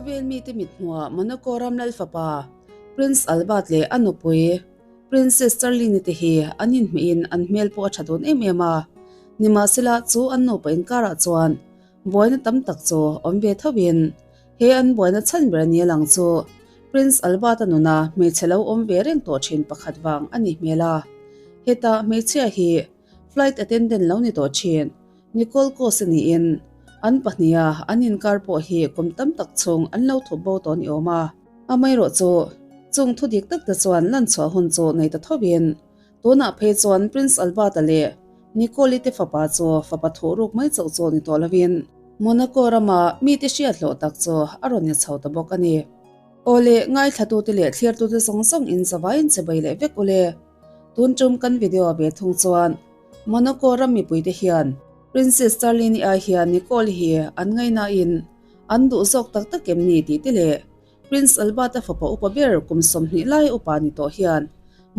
Khawvel mite mithmuhah Monaco ram lal fapa Prince Albert leh a nupui Princess Charlene te hi an inhmeh in an hmel pawh a tha dawn em em a. Nimahsela chu an nupa inkarah chuan buaina tam tak chu awm ve tho in he an buaina chhan ber a ni a lang chu Prince Albert-a nuna hmeichhe lo awm ve reng tawh thin pakhat vang a nih hmel a. Hetah hmeichhia hi flight attendant lo ni tawh thin Nicole Kos-a niin an pahniha an inkar pawh hi kum tam tak chhung an lo thup bo tawh ni awm a. Amaherawh chu chung thu dik tak te chuan lan chhuah hun chu nei ta thovin tunah phei chuan Prince Albert-a leh Nicole-i te fapa chu fapa thuh ruk mai chauh chu ni tawh lovin Monaco rama mite hriat hlawh tak chu a rawn ni chho ta bawk a ni. Aw le, ngaithlatute leh thlirtute zawng zawng in zavaiin che bai leh vek ule. Tun tum kan video ve thung chuan Monaco ram mipuite hian Princess Charlene-i ai hian Nicole hi an ngaihnain an duh zawk tak tak em ni tih te leh Prince Albert-a fapa upa ber kum 20 lai upa ni tawh hian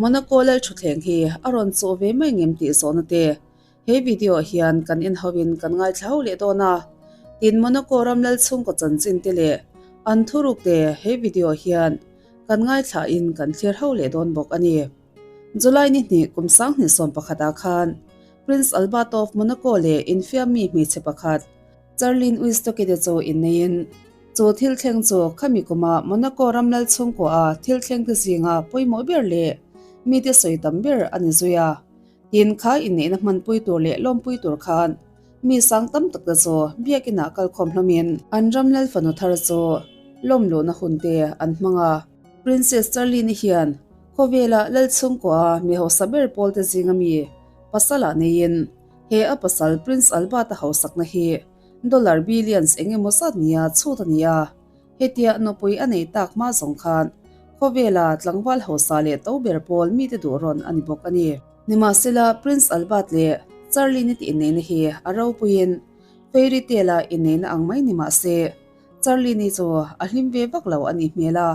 Monaco lal thutthleng hi a rawn chawh ve mai ngem tih zawhna te he video ah hian kan en ho in kan ngaithla ho leh dawn a. Tin Monaco ram lal chhungkaw chanchin te leh an thuruk te he video ah hian kan ngaithla in kan thlir ho leh dawn bawk a ni. July ni hnih kum 2011 ah khan Prince Albert of Monaco leh infiammi hmeichhe pakhat Charlene Wistock-i te chu inneiin chu thil thleng chu khami kuma Monaco ram lal chhungkua a thil thleng te zinga pawimawh ber leh mite sawi tam ber a ni zui a. Tin, kha inneihna hmanpui tur leh lawmpui tur khan mi sang tam tak te chu biakinah kalkhawm hlawmin an ram lal fanu thar chu lawm luhna hun te an hmang a. Princess Charlene-i hian khawvela lal chhungkua a mi hausa ber pawl te zinga mi pasal ah neiin he a pasal Prince Albert-a hausakna hi dollar billions eng emaw zat nia chhut a ni a. Hetia nupui a nei tak hma zawng khan khawvela tlangval hausa leh to ber pawl mite duh rawn a ni bawk a ni. Nimahsela Prince Albert leh Charlene-i tih inneihna hi a ropuiin fairy tale-a inneihna ang mai ni mahse Charlene-i chu a hlim ve vak lo a nih hmel a.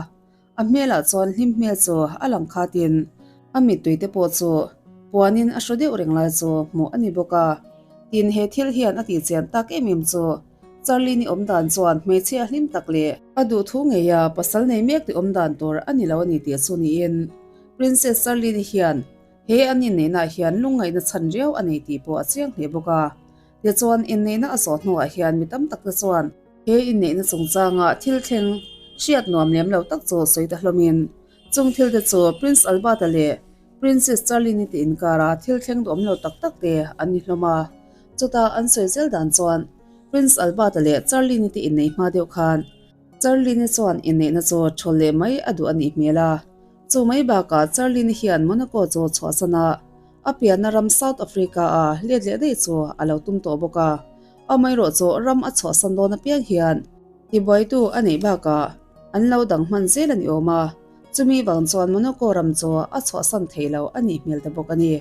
A hmelah chuan hlim hmel chu a lang khatin a mittui te pawh chu puanin a hru deuh reng lai chu hmuh a ni bawk a. Tin, he thil hian a tihchian tak em em chu Charlie-ni awm dan chuan hmeichhia hlim tak leh a duhthu ngeia pasal nei mek tih awm dan tur a ni lo a ni tih chu niin Princess Charlie-ni hian he an inneihnaah hian lungngaihna chhan riau a nei tih pawh a chiang hle bawk a. Tichuan, inneihna a zawh hnuah hian mi tam tak te chuan he inneihna chungchanga thil thleng hriat nuam lem lo tak chu sawi ta hlawmin, chung thil te chu Prince Albert-a leh Princess Charlene-i te inkara thil thleng duhawm lo tak tak te an ni hlawm a. Chutah an sawi zel dan chuan Prince Albert-a leh Charlene-i te inneih hma deuh khan Charlene-i chuan inneihna chu thawl leh mai a duh a nih hmel a. Chu mai bakah Charlene-i hian Monaco chu chhuahsan a, A pianna ram South Africa-a let leh daih chu a lo tum tawh bawk a, amaherawh chu ram a chhuahsan dawn apiang hian tibuaitu a neih bakah an lo dang hman zel a ni awm a, chumi vang chuan Monaco ram chu a chhuahsan thei lo a nih hmel ta bawk a ni.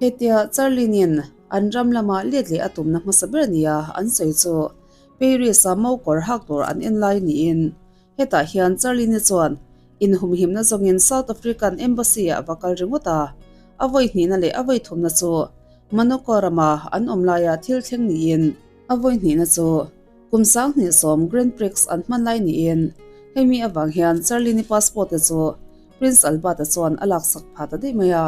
Hetia Charlene-in an ram lama let leh a tumna hmasa ber nia an sawi chu Paris-a mokawr hak tur an en lai niin Hetah hian Charlene chuan inhumhimna zawngin South African Embassy-ah a va kal ringawt a, a vawi hnihna leh a vawi thumna chu Monaco rama an awm laia thil thleng niin a vawi hnihna chu kum 2010 Grand Prix an hman lai niin hemi avang hian Charlene passport te chu Prince Albert-a chuan a laksak pha ta daih mai a.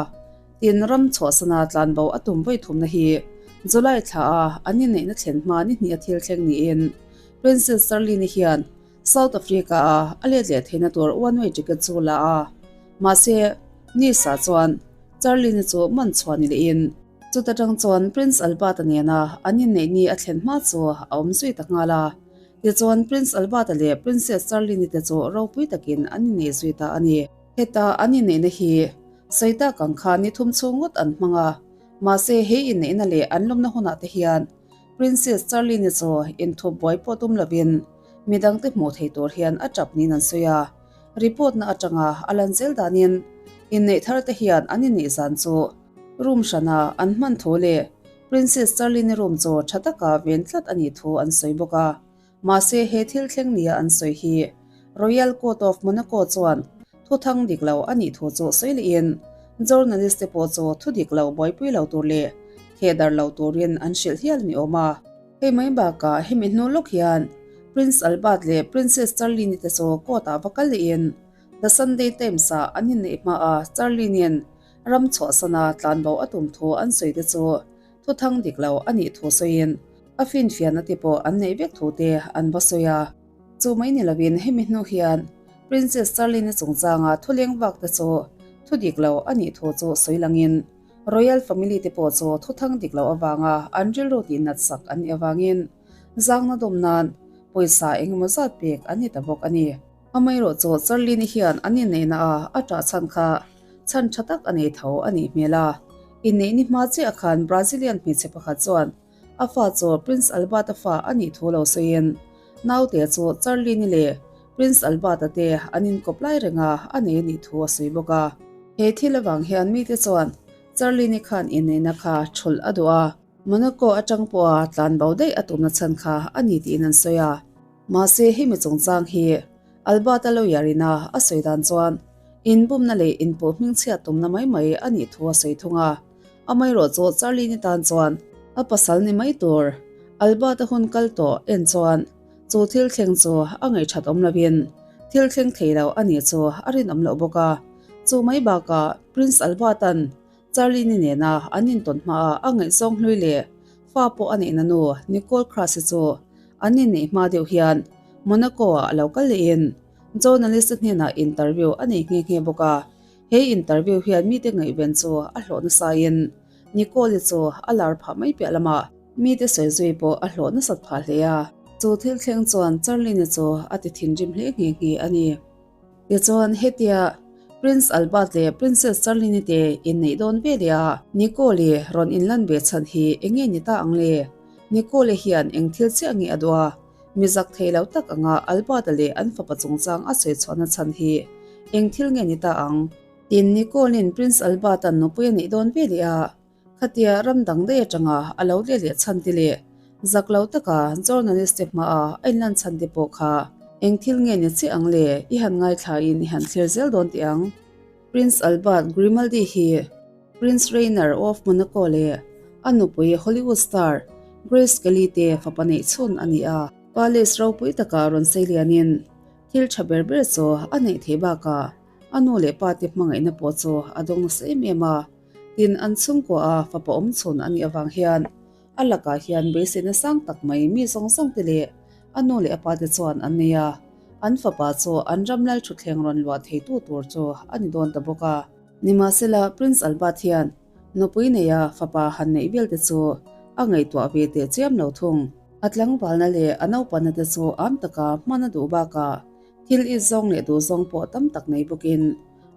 Tin, ram chhuahsana tlanbo a tum vawi thumna hi July thla a an inneihna thlen hma ni hnih a thil thleng niin Princess Charlene hian South Africa a a let leh theihna tur one way ticket chu la a, mahse Nice ah chuan Charlene chu man chhuah ni lehin chuta tang chuan Prince Albert-a nena an inneih ni a thlen hma chu a awm zui ta nghal a. Tichuan Prince Albert-a leh Princess Charlene te chu ropui takin an innei zui ta a ni. Heta an inneihna hi sawi tak ang khan ni thum chhung ngawt an hmang a, mahse he inneihna leh an lawmna hunah te hian Princess Charlene chu inthup buai pawh tum lovin midangte hmuh thei tur hian a tap niin an sawi a. Report na atanga a lan zel danin inneih thar te hian an inneih zan chu room hrana an hman thu leh Princess Charlene room chu tha taka ven tlat a nih thu an sawi bawk a. Mahse he thil thleng nia an sawi hi Royal Court of Monaco chuan thuthang dik lo a nih thu chu sawi lehin journalist te pawh chu thu dik lo buaipui lo tur leh theh darh lo turin an hrilh hial ni awm a. Hei mai bakah hemi hnu lawk hian. Prince Albert leh Princess Charlene-i te chu court-ah va kal lehin The Sunday Times-ah an inneih hmaah Charlene-in ram chhuahsana tlanbo a tum thu an sawi te chu thuthang dik lo a nih thu sawiin a finfiahna te pawh an neih vek thu te an va sawi a. Chu mai ni lovin hemi hnu hian Princess Charlene-i chungchanga thuleng vak te chu thu dik lo a nih thu chu sawi langin Royal Family te pawh chu thuthang dik loh avanga an rilru tih nat sak an nih avangin zangna dawm nan pawisa engemaw zat pek an ni ta bawk a ni. Amaherawh chu Charlene-i hian an inneihna a a ṭah chhan kha chhan ṭha tak a nei tho a nih hmel a. Inneih ni hma chiah khan Brazilian hmeichhe pakhat chuan a fa chu Prince Albert-a fa a nih thu lo sawiin naute chu Charlene-i leh Prince Albert-a te an inkawp lai renga a nei a nih thu a sawi bawk a. He thil avang hian mite chuan Charlene-i khan inneihna kha thulh a duh a, Monaco atang pawha tlan bo daih a tumna chhan kha a ni tiin an sawi a. Mahse hemi chungchang hi Albert-a lawyer ina a sawi dan chuan inbumna leh inpuh hmingchhiat tumna mai mai a nih thu a sawi thung a. Amaherawhchu Charlene-i tan chuan a pasal ni mai tur Albert-a hun kal tawh en chuan Chu thil thleng chu a ngaihthat awm lovin thil thleng thei lo a nih chu a rinawm loh bawk a. Chu mai bakah Prince Albert-a'n Charlie-ni nena an intawn hmaah a ngaihzawng hlui leh fa pawh a neihna nu Nicole Krause chu an inneih hma deuh hian Monaco-ah a lo kal lehin journalist-te hnenah interview a nei nghe nghe bawk a. He interview hian mite ngaihven chu a hlawh nasain Nicole-i chu a lar phah mai piah lamah Mite sawi zui pawh a hlawh nasat phah hle a. Chu thil thleng chuan Charlene chu a ti thinrim hle nghe nghe a ni. Tichuan hetia Prince Albert leh Princess Charlene te inneih dawn ve leh a, Nicole rawn inlan ve chhan hi eng nge ni ta ang le? Nicole hian eng thil chiah nge a duh a? Mi zak thei lo tak anga Albert-a leh an fapa chungchang a sawi chhuahna chhan hi eng thil nge ni ta ang? Tin, Nicole-in Prince Albert-a'n nupui a neih dawn ve leh a, Khatia ram dang daih atanga a lo let leh chhan te leh zak lo taka journalist te hmaa a inlan chhan te pawh kha eng thil nge ni chiah ang le i han ngaithlain i han thlir zel dawn teh ang. Prince Albert Grimaldi hi Prince Rainier of Monaco leh a nupui Hollywood star Grace Kelly te fapa neih chhun a ni a. Palace ropui taka rawn sei lianin thil tha ber ber chu a neih theih bakah a nu leh pa te hmangaihna pawh chu a dawng nasa em em a. Tin, an chhungkua a fapa awm chhun a nih avang hian a lakah hian beiseina sang tak mai mi zawng zawng te leh a nu leh a pa te chuan an nei a, an fapa chu an ram lal thutthleng rawn luah theitu tur chu a ni dawn ta bawk a. Nimahsela, Prince Albert hian nupui neia fapa han neih vel te chu a ngaihtuah ve teh chiam lo thung. A tlangvalna leh a naupana te chu am taka hman a duh bakah thil it zawng leh duh zawng pawh tam tak nei bawkin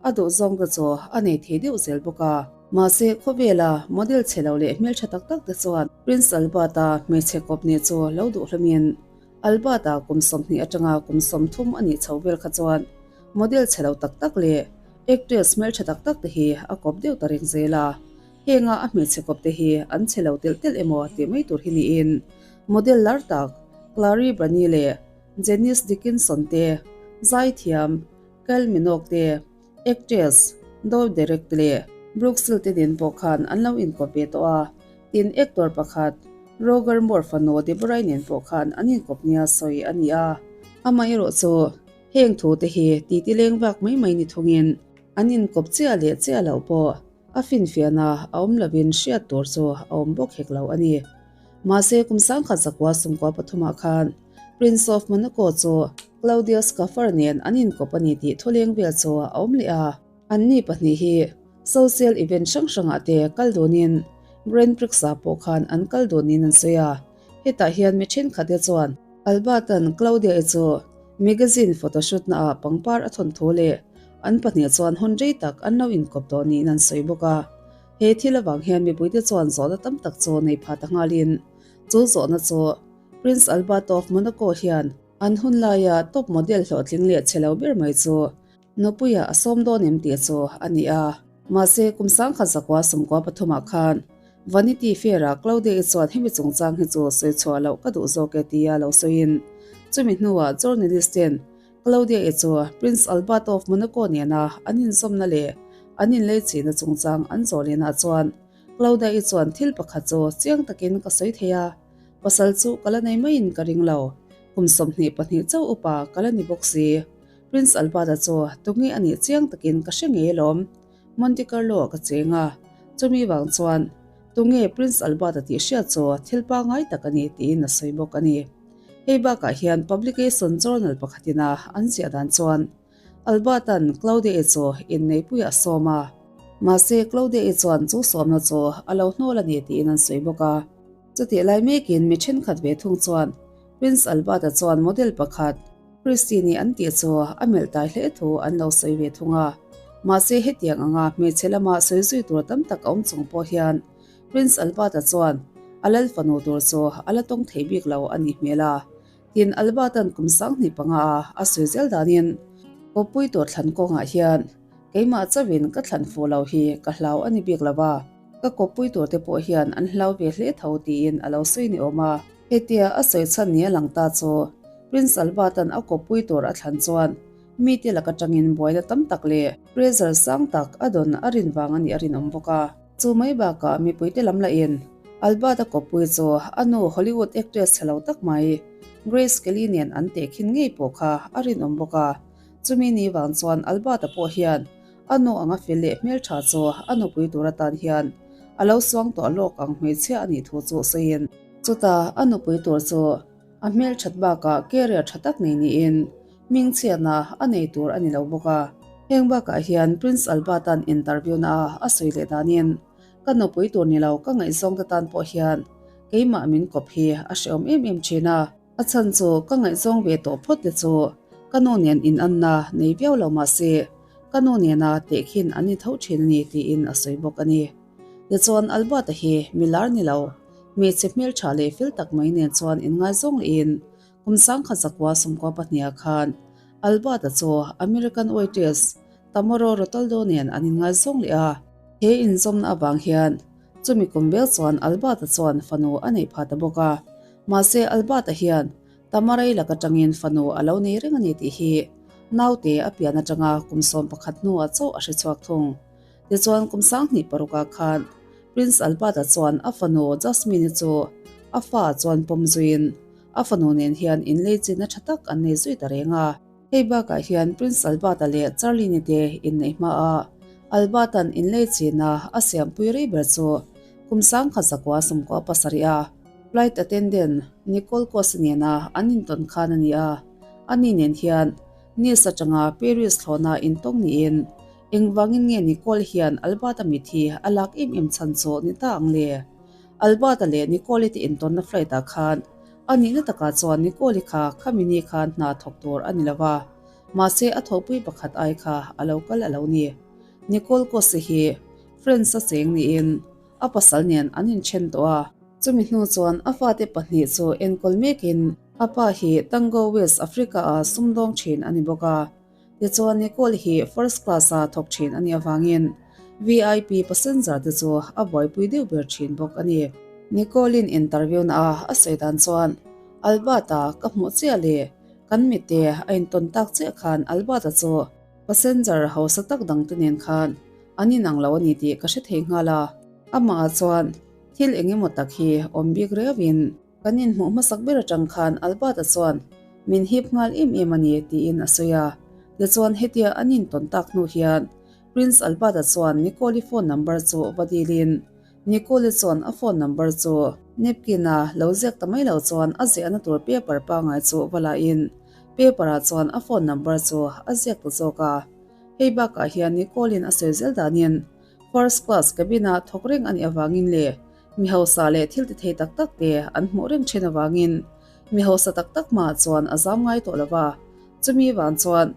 A duh zawng te chu a nei thei deuh zel bawk a. Mahse, khawvela model chhe lo leh hmeltha tak tak te chuan Prince Albert-a hmeichhe kawp nih chu lo duh hlawmin Albert-a kum 20 atanga kum 30 a nih chho vel kha chuan model chhe lo tak tak leh actress hmeltha tak tak te hi a kawp deuh ta reng zel a. Henga a hmeichhe kawp te hi an chhe lo telh telh emaw tih mai tur hi niin model lar tak Clary Brani leh Janice Dickinson te zaithiam Kyle Minogue te, actress Dow Derek te leh Brooke Shields te nen pawh khan an lo inkawp ve tawh a, tin actor pakhat Roger Moore fanu Deborah-i nen pawh khan an inkawp nia sawi a ni a. Amaherawh chu heng thu te hi titi leng vak mai mai ni thungin an inkawp chiah leh chiah loh pawh a finfiahna a awm lovin hriat tur chu a awm bawk hek lo a ni. Mahse kum sangkhat zakua sumkua pathumah khan Prince of Monaco chu Claudia Schiffer nen an inkawp a ni tih thuleng vel chu a awm leh a. Anni pahnih hi social event hrang hrangah te kal dunin Grand Prix-ah pawh khan an kal dunin an sawi a. Hetah hian mi thenkhat te chuan Albert-a'n Claudia-i chu magazine photoshoot naah pangpar a thawn thu leh an pahnih chuan hun rei tak an lo inkawp tawh niin an sawi bawk a. He thil avang hian mipuite chuan zawhna tam tak chu nei pha ta nghalin chu zawhna chu Prince Albert of Monaco hian An hun laia top model hlawhtling leh chhe lo ber mai chu Nupuia a sawm dawn em tih chu a ni a. Mahse, kum sangkhat zakua sawmkua pathumah khan Vanity Fair-ah Claudia-i chuan hemi chungchang hi chu sawi chhuah loh ka duh zawk e tia lo sawiin chumi hnuah journalist-ten Claudia-i chu Prince Albert of Monaco nena an inzawmna leh an inleichihna chungchang an zawh lehnaah chuan Claudia-i chuan thil pakhat chu chiang takin ka sawi thei a, Pasal chu ka la nei maiin ka ring lo. Kum 22 chauh upa ka la ni bawk si. Prince Albert-a chu tunge a nih chiang takin ka hre ngei alawm. Monte Carlo-ah ka cheng a, chumi vang chuan tunge Prince Albert-a tih hriat chu thil pangngai tak a ni tiin a sawi bawk a ni. Hei bakah hian publication journal pakhatin a an ziah dan chuan Albert-a'n Claudia-i chu inneipuiah a sawm a, mahse Claudia-i chuan chu sawmna chu a lo hnawl a ni tiin an sawi bawk a. Chutih lai mekin mi thenkhat ve thung chuan Prince Albert-a chuan model pakhat Christine-i an tih chu a melh tai hle thu an lo sawi ve thung a. Mahse hetiang anga hmeichhe lama sawi zui tur tam tak a awm chung pawh hian Prince Albert-a chuan a lal fanu tur chu a la tawng thei bik lo a nih hmel a. Tin, Albert-a'n kum 25 a a sawi zel danin kawppui tur thlan kawngah hian keimah chauhin ka thlan fuh lo hi ka hlau a ni bik lo a. Ka kawppui tur te pawh hian an hlau ve hle tho tiin a lo sawi ni awm a. Hetia a sawi chhan ni a lang ta chu Prince Albert-a'n a kawppui tur a thlan chuan mite lak atangin buaina tam tak leh pressure sang tak a dawn a rin vang a nih a rinawm bawk a. Chu mai bakah mipuite lam lahin Albert-a kawppui chu a nu Hollywood actress chhe lo tak mai Grace Kelly nen an tehkhin ngei pawh kha a rinawm bawk a. Chumi ni vang chuan Albert-a pawh hian A nu anga fel leh hmeltha chu a nupui tur atan hian a lo suang tawh lawk ang hmeichhia a nih thu chu sawiin. Chutah a nupui tur chu a hmelthat bakah career tha tak nei niin hmingchhiatna a nei tur a ni lo bawk a. Heng bakah hian Prince Albert-a'n interview na a a sawi leh danin, Ka nupui tur ni lo ka ngaihzawng te tan pawh hian keimah min kawp hi a hrehawm em em thin a. A chhan chu ka ngaihzawng ve tawh phawt te chu ka nu nen inanna nei viau lo mah se ka nu nena tehkhin an ni tho thin a ni tiin a sawi bawk a ni. Tichuan Albert-a hi mi lar ni lo, hmeichhe hmeltha leh fel tak mai nen chuan inngaizawng lehin kum 1992 khan Albert-a chu American waitress Tamara Rotaldo nen an inngaizawng leh a. He inzawmna avang hian chumi kum vel chuan Albert-a chuan fanu a neih phah ta bawk a. Mahse Albert-a hian Tamarai lak atangin fanu a lo nei reng a ni tih hi naute a pian atanga kum 11 hnuah chauh a hre chhuak thung. Tichuan kum 2006 khan Prince Albert-a chuan a fanu Jasmine-i chu a fa chuan pawm zuiin a fanu nen hian inleichinna tha tak an nei zui ta reng a. Hei bakah hian Prince Albert-a leh Charlene-i te inneih hmaah Albert-a'n inleichina a siampui rei ber chu kum 1997 a flight attendant Nicole Kos nena an intawn khan a ni a. Ani nen hian Nice atanga Paris thlawhna intawng niin engvangin nge Nicole hian Albert-a mit hi a lak em em chhan chu ni ta ang le? Albert-a leh Nicole-i te intawnna flight-ah khan A nihna takah chuan Nicole-i kha khami ni khan hna thawk tur a ni lo va, mahse a thawhpui pakhat ai kha a lo kal a lo ni. Nicole Kose hi France-a cheng niin a pasal nen an inthen tawh a. Chumi hnu chuan a fate pahnih chu enkawl mekin a pa hi Tango West Africa-a sumdawng thin a ni bawk a. Tichuan Nicole hi first class-a thawk thin a nih avangin VIP passenger te chu a buaipui deuh ber thin bawk a ni. Nicole-in interview na a a sawi dan chuan, Albert-a ka hmuh chiah leh kan mite a intawn tak chiah khan Albert-a chu passenger hausa tak dang te nen khan an inang lo a ni tih ka hre thei nghal a. Amah chuan thil eng emaw tak hi awm bik riauin Kan inhmuh hmasak ber atang khan Albert-a chuan min hip nghal em em a ni tiin a sawi a. Tichuan hetia an intawn tak hnu hian Prince Albert-a chuan Nicole-i phone number chu va dilin Nicole-i chuan a phone number chu napkin-a lo ziak ta mai lo chuan a ziahna tur paper pangngai chu va lahin paper-ah chuan a phone number chu a ziak ta zawk a. Hei bakah hian Nicole-in a sawi zel danin first class cabin-a thawk reng a nih avangin leh Mi hausa leh thil ti thei tak tak te an hmuh reng thin avangin mi hausa tak tak hmaah chuan a zam ngai tawh lo va. Chumi vang chuan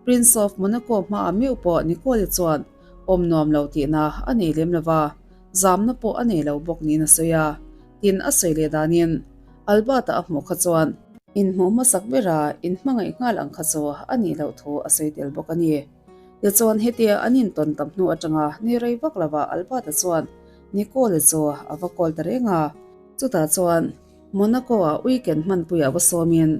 Prince of Monaco hmaah meuh pawh Nicole-i chuan awm nuam lo tihna a nei lem lo va, zamna pawh a nei lo bawk niin a sawi a. Tin, a sawi leh danin Albert-a a hmuh kha chuan inhmuh hmasak bera inhmangaih nghal ang kha chu a nih loh thu a sawi tel bawk a ni. Tichuan hetia an intawn tam hnu atanga ni rei vak lovah Albert-a chuan Nicole chu a va call ta reng a, chutah chuan Monaco-ah weekend hmanpuiah va sawmin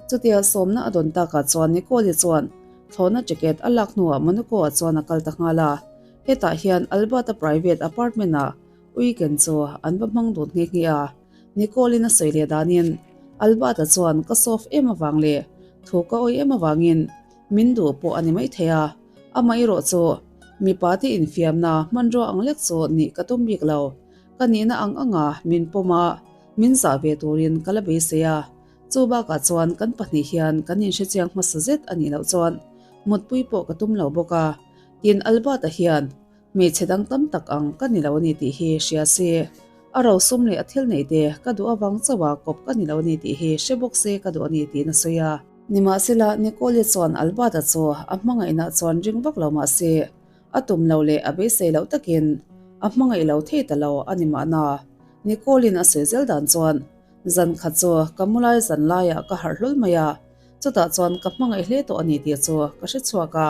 chutia sawmna a dawn takah chuan Nicole chuan thlawhna ticket a lak hnuah Monaco-ah chuan a kal ta nghal a, hetah hian Albert-a private apartment-ah weekend chu an va hmang dun nghe nghe a, Nicole-in a sawi leh danin. Albert-a chuan ka soft em avang leh thu ka awih em avangin min duh pawh a ni maithei a, amah erawh chu mipa te infiamna hmanrua ang lek chu nih ka tum bik lo. Ka nihna ang anga min pawm a, min zah ve turin ka la beisei a, chu bakah chuan kan pahnih hian kan inhrechiang hmasa zet a nih loh chuan mutpui pawh ka tum lo bawk a, tin Albert-a hian Hmeichhe dang tam tak ang ka ni lo a ni tih hi hria se, a rosum leh a thil neih te ka duh avang chauha kawp ka ni lo a ni tih hi hre bawk se ka duh a ni tiin a sawi a. Nimahsela, Nicole chuan Albert-a chu a hmangaihna chuan ring vak lo mah se, a tum lo leh a beisei loh takin a hmangaih lo thei ta lo a ni mahna. Nicole-in a sawi zel dan chuan, Zan khat chu ka mu lai zan laiah ka harh hlawl mai a, chutah chuan ka hmangaih hle tawh a ni tih chu ka hre chhuak a.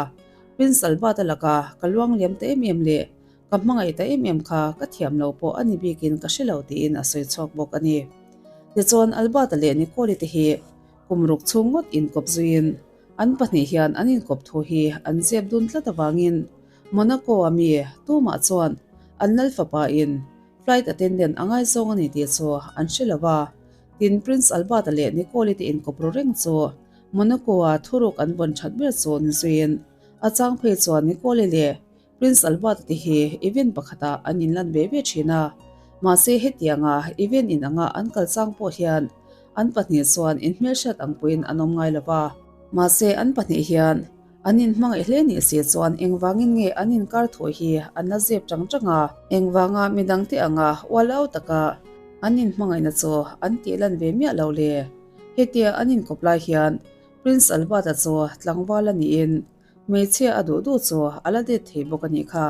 Prince Albert-a laka ka luang liam ta em em leh ka hmangaih ta em em kha ka thiam lo pawh a ni bikin ka hre lo tiin a sawi chhuak bawk a ni. Tichuan Albert-a leh Nicole-i te hi kum ruk chhung ngawt inkawp zuiin an pahnih hian an inkawp thu hi an zep dun tlat avangin Monaco-a mi tumah chuan an lal fapa in flight attendant a ngaizawng a ni tih chu an hre lo va, tin Prince Albert-a leh Nicole-i te inkawp ru reng chu Monaco-a thuruk an vawn that ber chu ni zuiin a chang phei chuan Nicole leh Prince Albert te hi event pakhatah an inlan ve ve thin a. Mahse hetianga event in anga an kal chang pawh hian an pahnih chuan inhmelhriat ang pawhin an awm ngai lo va. Mahse an pahnih hian an inhmangaih hle nih si chuan engvangin nge an inkar thawi hi an la zep chang chang a, engvanga midangte anga ual au taka an inhmangaihna chu an tihlan ve miah lo le? Hetia an inkawp lai hian Prince Albert-a chu tlangval a niin hmeichhia a duh duh chu a la det thei bawk a nih kha.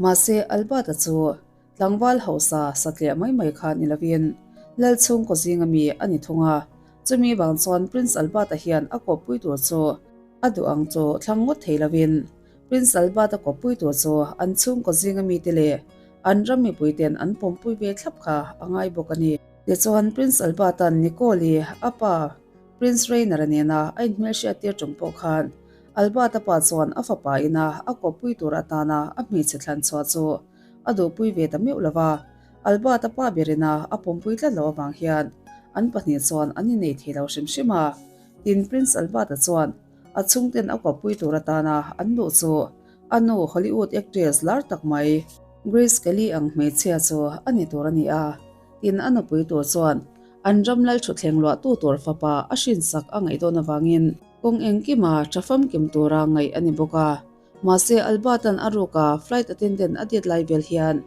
Mahse Albert-a chu tlangval hausa satliah mai mai kha ni lovin lal chhungkaw zinga mi a ni thung a, chumi vang chuan Prince Albert-a hian a kawppui tur chu a duh ang chu thlang ngawt thei lovin Prince Albert-a kawppui tur chu an chhungkaw zinga mite leh an ram mipuiten an pawmpui ve thlap kha a ngai bawk a ni. Tichuan, Prince Albert-a'n Nicole-i a pa Prince Rainer-a nena a inhmelhriat tir ṭum pawh khan Albert-a pa chuan a fapa ina a kawppui tur atana a hmeichhe thlan chhuah chu a duhpui ve ta meuh lo va. Albert-a pa berina a pawmpui tlat loh avang hian an pahnih chuan an innei thei lo hrim hrim a. Tin, Prince Albert-a chuan a chhungten a kawppui tur atana an duh chu a nu Hollywood actress lar tak mai Grace Kelly ang hmeichhia chu a ni tur a ni a. Tin, a nupui tur chuan an ram lal thutthleng luahtu tur fapa a hrinsak a ngaih dawn avangin kawng engkima tha famkim tura ngaih a ni bawk a. Mahse, Albert-a'n a ruka flight attendant a det lai vel hian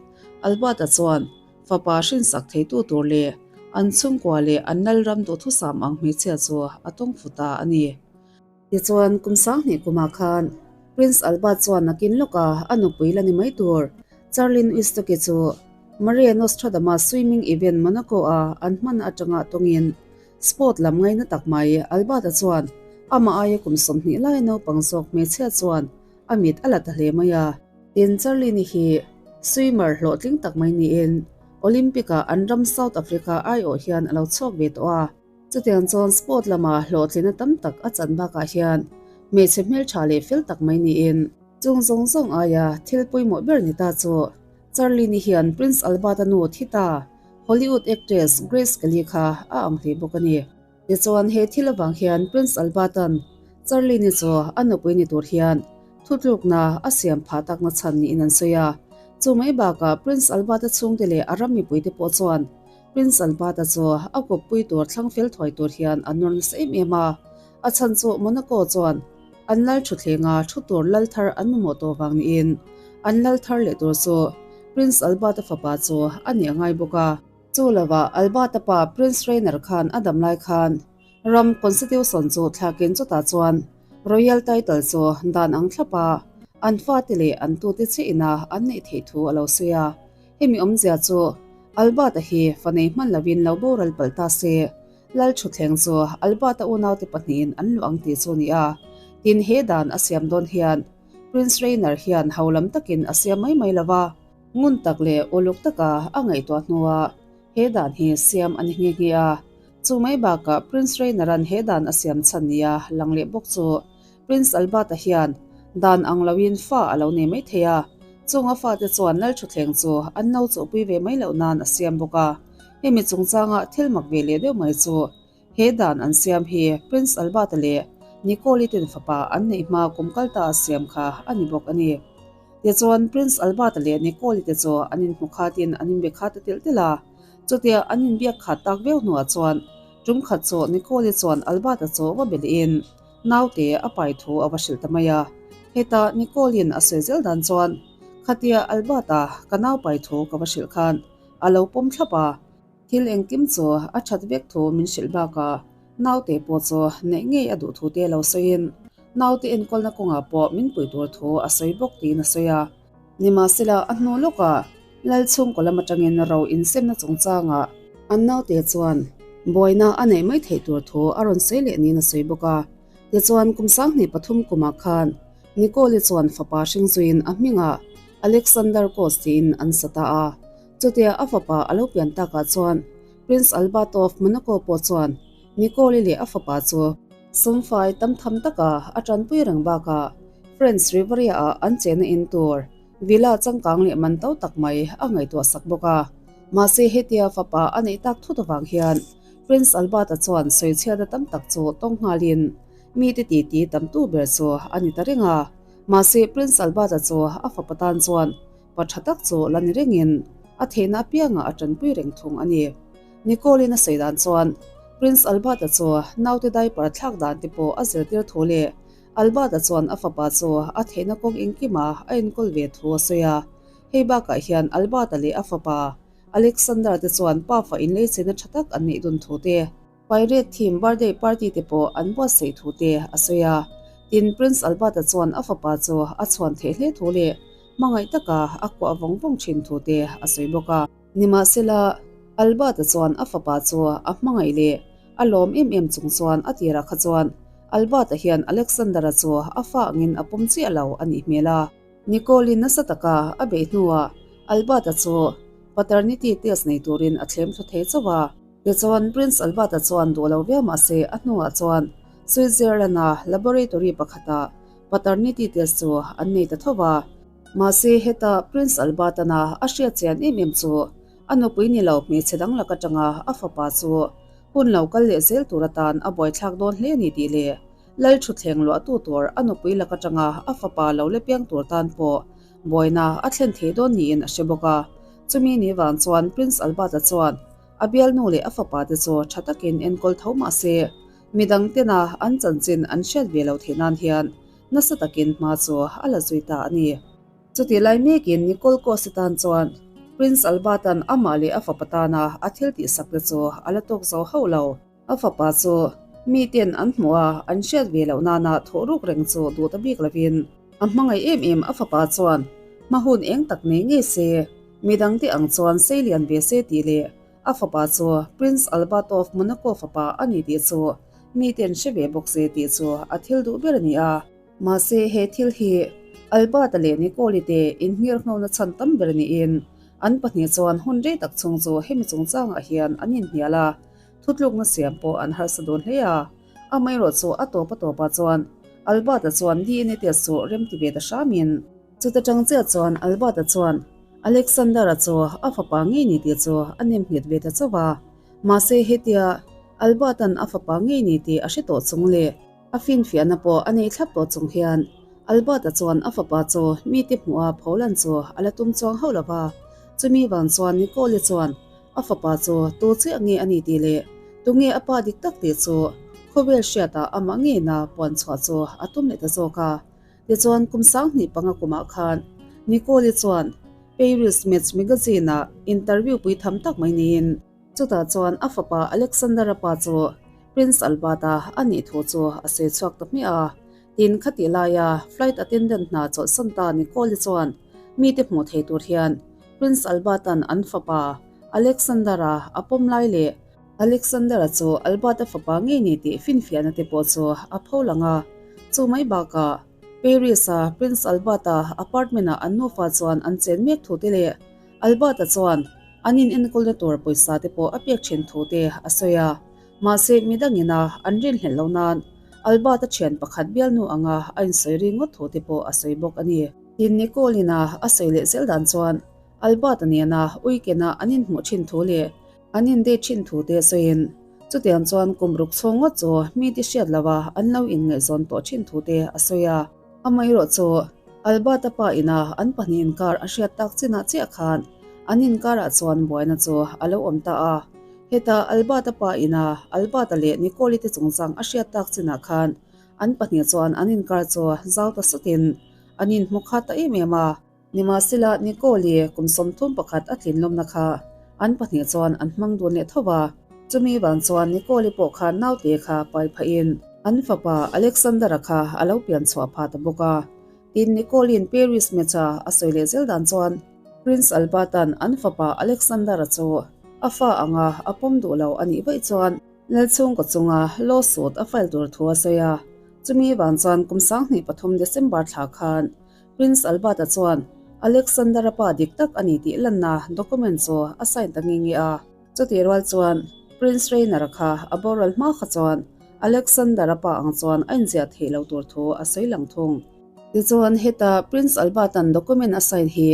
Albert-a chuan fapa hrinsak theitu tur leh an chhungkua leh an lal ram duhthusam ang hmeichhia chu a tawng fu ta a ni. Tichuan, kum sanghnih kumah khan Prince Albert chuan nakin lawka a nupui la ni mai tur Charlene Wistock-i chu Maria Nostradama swimming event Monaco-a an hman atanga tawngin sport lam ngaina tak mai Albert-a chuan amah aia kum 20 laia naupang zawk hmeichhia chuan a mit a la ta hle mai a. Tin, Charlene-i hi swimmer hlawhtling tak mai niin Olympic-ah an ram South Africa aiawh hian a lo chhuak ve tawh a. Chutiang chuan sport lama hlawhtlina tam tak a chan bakah hian hmeichhe hmeltha leh fel tak mai niin chung zawng zawng aia thil pawimawh ber ni ta chu Charlene-i hian Prince Albert-a nu thi ta Hollywood actress Grace Kelly kha a ang hle bawk a ni. Tichuan he thil avang hian Prince Albert-a'n Charlene-i chu a nupui ni tur hian thutlukna a siam phah takna chhan niin an sawi a. Chu mai bakah Prince Albert-a chhungte leh a ram mipuite pawh chuan Prince Albert-a chu a kawppui tur thlang fel thuai tur hian a nawr nasa em em a, a chhan chu Monaco chuan an lal thuthlenga thu tur lal thar an mamawh tawh vang niin an lal thar leh tur chu Prince Albert-a fapa chu a nih a ngai bawk a. Chu lovah Albert-a pa Prince Rainer khan a dam lai khan ram Constitution chu thlakin chutah chuan Royal title chu dan ang thlap a, an fate leh an tute chiah ina an neih theih thu a lo sawi a. Hemi awmzia chu Albert-a hi fa nei hman lovin lo boral palh ta se, Lal thutthleng chu Albert-a unaute pahnihin an luh ang tih chu a ni a. Tin, he dan a siam dawn hian Prince Rainer hian ho lam takin a siam mai mai lo va, ngun tak leh uluk taka a ngaihtuah hnuah he dan hi siam a ni nghe nghe a. Chu mai bakah Prince Rainer-a'n he dan a siam chhan nia lang leh bawk chu Prince Albert-a hian dan ang loin fa a lo nei mai thei a, chung a fate chuan lal thutthleng chu an lo chawhpui ve mai loh nan a siam bawk a. Hemi chungchanga thil mak ve leh deuh mai chu. He dan an siam hi Prince Albert-a leh Nicole-i ten fapa an neih hma kum kal ta a siam kha a ni bawk a ni. Tichuan, Prince Albert-a leh Nicole-i te chu an inhmu khatin an inbe khat ta telh telh a. Chutia an inbiak khat tak viau hnuah chuan tum khat chu Nicole-i chuan Albert-a chu va be lehin naute a pai thu a va hrilh ta mai a. Heta Nicole-in a sawi zel dan chuan, Khatia Albert-a ka nau pai thu ka va hrilh khan a lo pawm thlap a. Thil engkim chu a that vek thu min hrilh bakah naute pawh chu neih ngei a duh thu te lo sawiin naute enkawlna kawngah pawh min pui tur thu a sawi bawk tiin a sawi a. Nimahsela a hnu lawkah Lal chhungkaw lam atangin ro insemna chungchangah an naute chuan buaina a neih mai theih tur thu a rawn sawi leh niin a sawi bawk a. Tichuan kum 2003 kumah khan Nicole-i chuan fapa hring zuiin a hmingah Alexander Kos tiin an sa ta a. Chutia a fapa a lo pian takah chuan Prince Albert of Monaco pawh chuan Nicole-i leh a fapa chu sumfai tam tham taka a tanpui reng bakah French Riviera-ah an chena in tur villa changkang leh man to tak mai a ngaihtuah sak bawk a. Mahse hetia fapa a neih tak thut avang hian Prince Albert-a chuan sawichhiatna tam tak chu tawng nghalin mite titi tamtu ber chu a ni ta reng a. Mahse Prince Albert-a chu a fapa tan chuan Pa tha tak chu la ni rengin a theihna apiangah a tanpui reng thung a ni. Nicole-in a sawi dan chuan Prince Albert-a chu naute diaper thlak dan te pawh a zirtir thu leh Albert-a chuan a fapa chu a theihna kawng engkima a enkawl ve thu a sawi a. Hei bakah hian Albert-a leh a fapa Alexander te chuan pafa inleichena tha tak an neih dun thu te, Pirate theme birthday party te pawh an buatsaih thu te a sawi a. Tin, Prince Albert-a chuan a fapa chu a chhuan theih hle thu leh hmangaih taka a kuah vawng vawng thin thu te a sawi bawk a. Nimahsela, Albert-a chuan a fapa chu a hmangaih leh a lawm em em chung chuan a tirah kha chuan Albert-a hian Alexander-a chu a fa angin a pawm chiah lo a nih hmel a. Nicole-i nasa taka a beih hnuah Albert-a chu paternity test nei turin a thlem thlu thei chauh a. Tichuan, Prince Albert-a chuan duh lo viau mah se a hnuah chuan Switzerland-a laboratory pakhatah paternity test chu an nei ta tho va. Mahse, heta Prince Albert-ana a hriat chian em em chu a nupui ni lo hmeichhe dang lak atanga a fapa chu hun lo kal leh zel tur atan a buaithlak dawn hle a ni tih leh Lal thutthleng luahtu tur a nupui lak atanga a fapa lo la piang tur tan pawh buaina a thlen thei dawn niin a hre bawk a. Chumi ni vang chuan Prince Albert-a chuan a bialnu leh a fapa te chu tha takin enkawl tho mah se, midang tena an chanchin an hriat ve lo theih nan hian nasa takin hma chu a la zui ta a ni. Chutih lai mekin Nicole Kos-i tan chuan Prince Albert-a'n amah leh a fapa tana a thil tihsak te chu a la tawk zo hauh lo. A fapa chu miten an hmuh a, an hriat ve loh nana thawh ruk reng chu duh ta bik lovin a hmangaih em em a fapa chuan hma hun eng tak nei ngei se, midangte ang chuan sei lian ve se tih leh a fapa chu Prince Albert of Monaco fapa a ni tih chu miten hre ve bawk se tih chu a thil duh ber a ni a. Mahse he thil hi Albert-a leh Nicole-i te inhngirhnawna chhan tam ber niin an pahnih chuan hun rei tak chhung chu hemi chungchangah hian an inhnial a. Thutlukna siam pawh an harsa dawn hle a, amaherawh chu a tawp a tawpah chuan Albert-a chuan DNA test chu rem ti ve ta hramin. Chuta tang chiah chuan Albert-a chuan Alexander-a chu a fapa ngei ni tih chu a nem nghet ve ta chauh a, mahse hetia Albert-a'n a fapa ngei ni tih a hre tawh chung leh a finfiahna pawh a nei thlap tawh chung hian Albert-a chuan a fapa chu mite hmuha pholan chu a la tum chuang hauh lo va, chumi vang chuan Nicole-i chuan A fapa chu tu chiah nge a ni tih leh tu nge a pa dik tak tih chu khawvel hriatah amah ngeina puan chhuah chu a tum leh ta zawk a. Tichuan kum 2005 kumah khan Nicole-i chuan Paris Match magazine-ah interview pui tham tak mai niin chutah chuan a fapa Alexander-a pa chu Prince Albert-a a nih thu chu a sawi chhuak ta hmiah a. Tin, khatih laia flight attendant hna chawlhsan ta Nicole-i chuan mite hmuh thei tur hian Prince Albert-a'n an fapa Alexander-a a pawm lai leh Alexander-a chu Albert-a fapa ngei ni tih finfiahna te pawh chu a pho lang a. Chu mai bakah Paris-a Prince Albert-a apartment-ah an nufa chuan an chen mek thu te leh Albert-a chuan an in enkawlna tur pawisa te pawh a pek thin thu te a sawi a. Mahse, midangina an rinhlelh lo nan Albert-a thian pakhat bialnu anga a insawi ri ngawt thu te pawh a sawi bawk a ni. Tin, Nicole-ina a sawi leh zel dan chuan Albert-a nena weekend-a an inhmuh thin thu leh an in date thin thu te sawiin. Chutiang chuan kum ruk chhung ngawt chu mite hriat lova an lo inngaihzawn tawh thin thu te a sawi a. Amaherawh chu Albert-a pa ina an pahnih inkar a hriat tak chinah chiah khan an inkarah chuan buaina chu a lo awm ta a. Heta Albert-a pa ina Albert-a leh Nicole-i te chungchang a hriat tak chinah khan an pahnih chuan an inkar chu zau ta sutin an inhmu khat ta em em a. Nimahsela, Nicole-i kum 31 a tlin lawmna kha an pahnih chuan an hmang dun leh tho va. Chumi vang chuan Nicole-i pawh khan naute kha pai phahin an fapa Alexander-a kha a lo pian chhuah phah ta bawk a. Tin, Nicole-i'n Paris match-a a sawi leh zel dan chuan Prince Albert-a'n an fapa Alexander-a chu a fa anga a pawm duh lo a nih vaih chuan Lalchhungkaw chunga lawsuit a file tur thu a sawi a. Chumi vang chuan kum 2003 December thla khan Prince Albert-a chuan Alexander-a pa dik tak a ni tih lanna document chu a sign ta nge nge a. Chutih rual chuan Prince Rainer-a kha a boral hma kha chuan Alexander-a pa ang chuan a inziah theih lo tur thu a sawi lang thung. Tichuan heta Prince Albert-a'n document a sign hi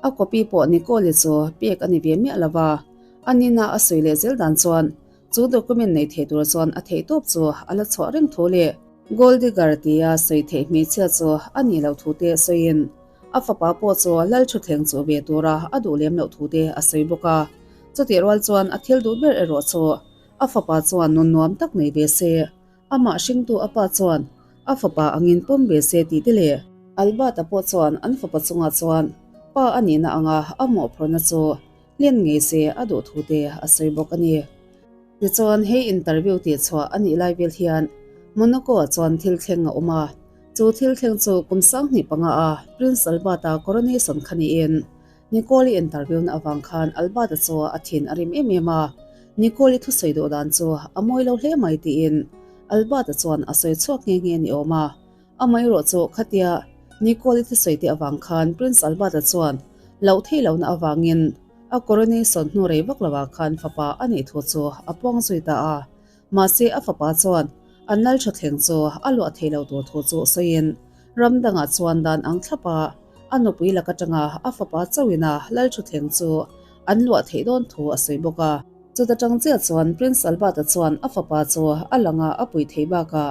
a copy pawh Nicole-i chu pek a ni ve miah lo va, a nina a sawi leh zel dan chuan chu document nei thei tur chuan a theih tawp chu a la chhuah reng thu leh Gold digger tia sawi theih hmeichhia chu a nih loh thu te sawiin a fapa pawh chu lal thutthleng chuh ve tura a duh lem loh thu te a sawi bawk a. Chutih rual chuan a thil duh ber erawh chu a fapa chuan nun nuam tak nei ve se, amah hringtu a pa chuan a fapa angin pawm ve se tih te leh Albert-a pawh chuan an fapa chungah chuan pa a nihna anga a mawhphurhna chu hlen ngei se a duh thu te a sawi bawk a ni. Tichuan, hei interview tih chhuah a nih lai vel hian Monaco-ah chuan thil thleng a awm a. Chu thil thleng chu kum 2005 a Prince Albert-a coronation kha niin Nicole-i interview na avang khan Albert-a chu a thin a rim em em a. Nicole-i thusawi duh dan chu a mawi lo hle mai tiin Albert-a chuan a sawi chhuak nghe nghe ni awm a. Amaherawh chu khatia Nicole-i thusawi te avang khan Prince Albert-a chuan loh theih lohna avangin A coronation hnu rei vak lovah khan fapa a neih thu chu a puang zui ta a. Mahse a fapa chuan an lal thathleng chu a luah thei lo tur thu chu sawiin ram dangah chuan dan ang thlap a, a nupui lak atanga a fapa chauhin a lal thathleng chu an luah theih dawn thu a sawi bawk a. Chuta tang chiah chuan Prince Albert-a chuan a fapa chu a langa a pui thei bakah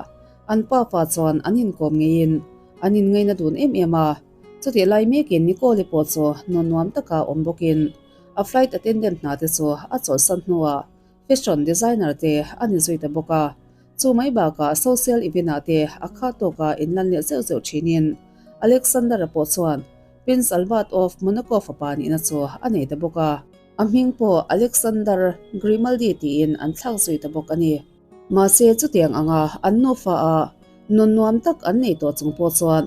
an pafa chuan an inkawm ngeiin an inngaina dun em em a. Chutih lai mekin Nicole-i pawh chu nun nuam taka awm bawkin a flight attendant hna te chu a chawlhsan hnuah fashion designer te a ni zui ta bawk a. Chu mai bakah social event ah te a kha tawka inlan leh zeuh zeuh thinin Alexander-a pawh chuan Prince Albert of Monaco fapa nihna chu a nei ta bawk a. A hming pawh Alexander Grimaldi tiin an thlak zui ta bawk a ni. Mahse chutiang anga an nufa a nun nuam tak an nei tawh chung pawh chuan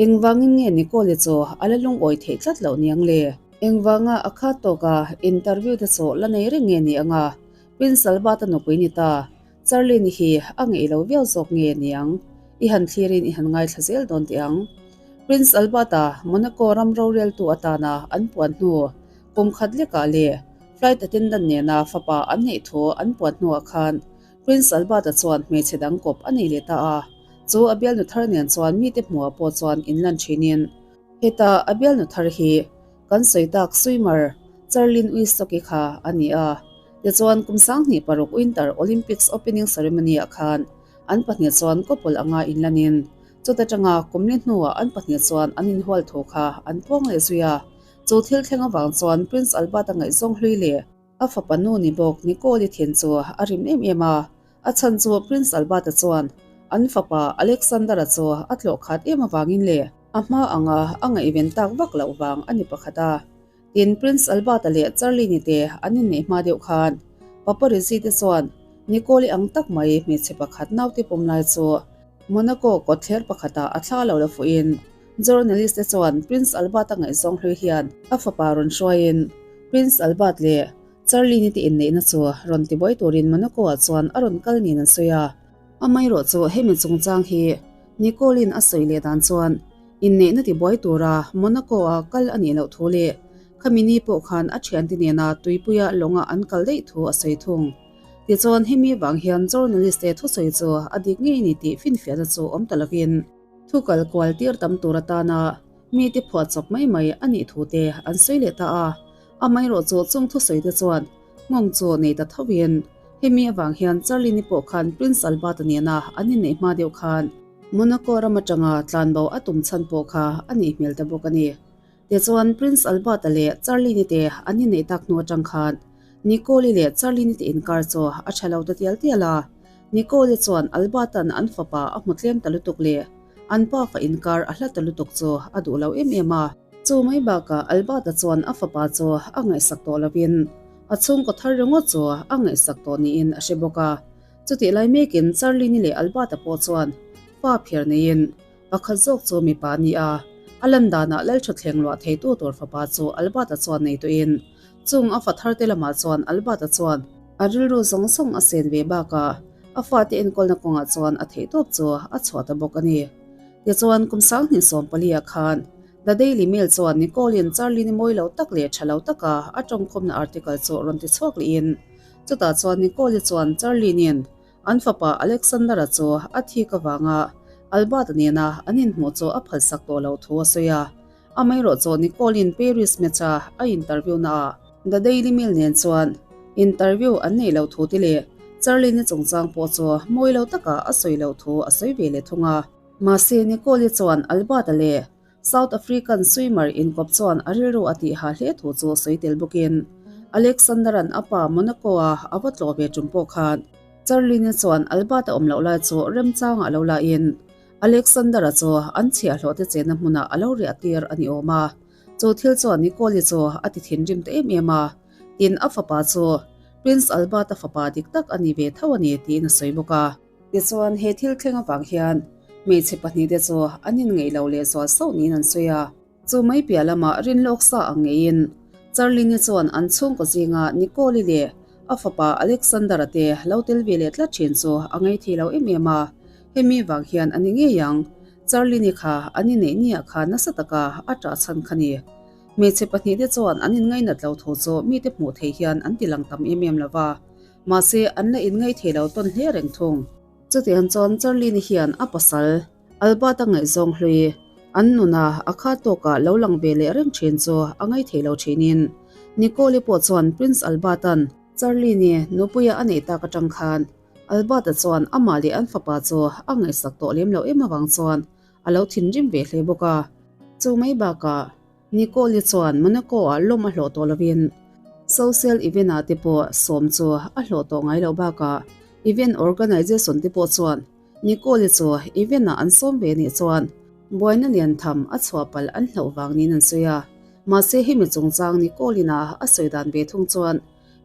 engvangin nge Nicole-i chu a la lungawi theih tlat loh niang le? Engvanga a khat tawka interview te chu la nei reng nge ni anga Prince Albert-a nupui ni ta Charlene hi a ngeih lo viau zawk nge niang? I han thlirin i han ngaithla zel dawn teh ang. Prince Albert-a Monaco ram roreltu atana an puan hnu Kum khat lekah leh flight attendant nena fapa an neih thu an puan hnuah khan Prince Albert-a chuan hmeichhe dang kawp a nei leh ta a. Chu a bialnu thar nen chuan mite hmuhah pawh chuan inlan thinin, Heta a bialnu thar hi kan sawi tak swimmer Charlene Wistock-i kha a ni a. Tichuan kum 2006 Winter Olympics opening ceremony-ah khan an pahnih chuan couple anga inlanin chuta tanga kum li hnuah an pahnih chuan an inhual thu kha an puang leh zui a. Chu thil thleng avang chuan Prince Albert-a ngaihzawng hlui leh a fapa nu ni bawk Nicole-i thin chu a rim em em a. A chhan chu Prince Albert-a chuan an fapa Alexander-a chu a tlawh khat em avangin leh a hma anga a ngaihven tak vak loh vang a ni pakhat a. Tin, Prince Albert-a leh Charlene-i te an inneih hma deuh khan Paparizzi te chuan Nicole-i ang tak mai hmeichhe pakhat naute pawm lai chu Monaco kawtthler pakhatah a thla lo la fuhin Journalist te chuan Prince Albert-a ngaihzawng hlui hian a fapa rawn hruaiin Prince Albert leh Charlene-i te inneihna chu rawn tibuai turin Monaco-ah chuan a rawn kal niin an sawi a. Amaherawh chu hemi chungchang hi Nicole-in a sawi leh dan chuan inneihna tibuai tura Monaco-a kal a nih loh thu leh khami ni pawh khan a thiante nena tuipuia lawnga an kal daih thu a sawi thung. Tichuan hemi vang hian journalist te thusawi chu a dik ngei ni tih finfiahna chu awm ta lovin, Thu kal kual tir tam tur atana mite phuah chawp mai mai a nih thu te an sawi leh ta a. Amaherawh chu chung thusawi te chuan nghawng chu nei ta tho in. Hemi avang hian Charlie-ni pawh khan Prince Albert-a nena an inneih hma deuh khan Monaco ram atanga tlanbo a tum chhan pawh kha a nih hmel ta bawk a ni. Tichuan, Prince Albert-a leh Charlie-ni te an inneih tak hnu atang khan Nicole-i leh Charlie-ni te inkar chu a tha lo ta tial tial a. Nicole-i chuan Albert-a'n an fapa a hmu tlem ta lutuk leh an pafa inkar a hla ta lutuk chu a duh lo em em a. Chu mai bakah Albert-a chuan a fapa chu a ngaihsak tawh lovin a chhungkaw thar ringawt chu a ngaihsak tawh niin a hre bawk a. Chutih lai mekin Charlie-ni leh Albert-a pawh chuan pa phiar neiin pakhat zawk chu mipa a ni a, a lan danah Lalthutthleng luah theitu tur fapa chu Albert-a chuan nei tawhin chung a fa tharte lamah chuan Albert-a chuan a rilru zawng zawng a sen ve bakah a fate enkawlna kawngah chuan a theihtawp chu a chhuah ta bawk a ni. Tichuan kum 2014 ah khan The Daily Mail chuan Nicole-in Charlie-ni mawi lo tak leh tha lo taka a tawngkhawmna article chu rawn ti chhuak lehin chutah chuan Nicole-i chuan Charlie-nin an fapa Alexander-a chu a thik avanga Albert-a nena an inhmuh chu a phalsak tawh loh thu a sawi a. Amaherawh chu Nicole-in Paris match-a a interview naah The Daily Mail nen chuan interview an neih loh thu te leh Charlie-ni chungchang pawh chu mawi lo taka a sawi loh thu a sawi ve leh thung a. Mahse, Nicole-i chuan Albert-a leh South African swimmer inkawp chuan a rilru a tih ha hle thu chu sawi tel bawkin Alexander-a'n a pa Monaco-a a va tlawh ve tum pawh khan Charlie-ni chuan Albert-a awm loh lai chu remchangah lo lahin Alexander-a chu an chhiahhlawh te chenna hmunah a lo riah tir a ni awm a. Chu thil chuan Nicole-i chu a ti thinrim ta em em a, tin a fapa chu Prince Albert-a fapa dik tak a ni ve tho a ni tiin a sawi bawk a. Tichuan, he thil thleng avang hian hmeichhe pahnihte chu an inngeih lo leh zual sauh niin an sawi a. Chu mai piah lamah rinlawk sa ang ngeiin Charlie-ni chuan an chhungkaw zinga Nicole-i leh a fapa Alexander-a te lo tel ve leh tlat thin chu a ngaithei lo em em a. Hemi vang hian a ni ngei ang, Charlie-ni kha an inneih niah khan nasa taka a ṭah chhan kha ni. Hmeichhe pahnihte chuan an inngainat lo thu chu mite hmuh theih hian an tilang tam em em lo va. Mahse, an la inngaih thei lo tawn hle reng thung. Chutiang chuan Charlie-ni hian a pasal, Albert-a ngaihzawng hlui, an nuna a kha tawkah lo lang ve leh reng thin chu a ngaih thei lo thinin Nicole-i pawh chuan Prince Albert-a'n Charlie-ni nupuia a neih tak atang khan Albert-a chuan amah leh an fapa chu a ngaihsak tawh lem loh em avang chuan a lo thinrim ve hle bawk a. Chu mai bakah Nicole-i chuan Monaco-ah lawm a hlawh tawh lovin social event-ah te pawh sawm chu a hlawh tawh ngai loh bakah event organization te pawh chuan Nicole-i chu event-ah an sawm ve nih chuan buaina lian tham a chhuah palh an hlauh vang niin an sawi a. Mahse hemi chungchang Nicole-in a a sawi dan ve thung chuan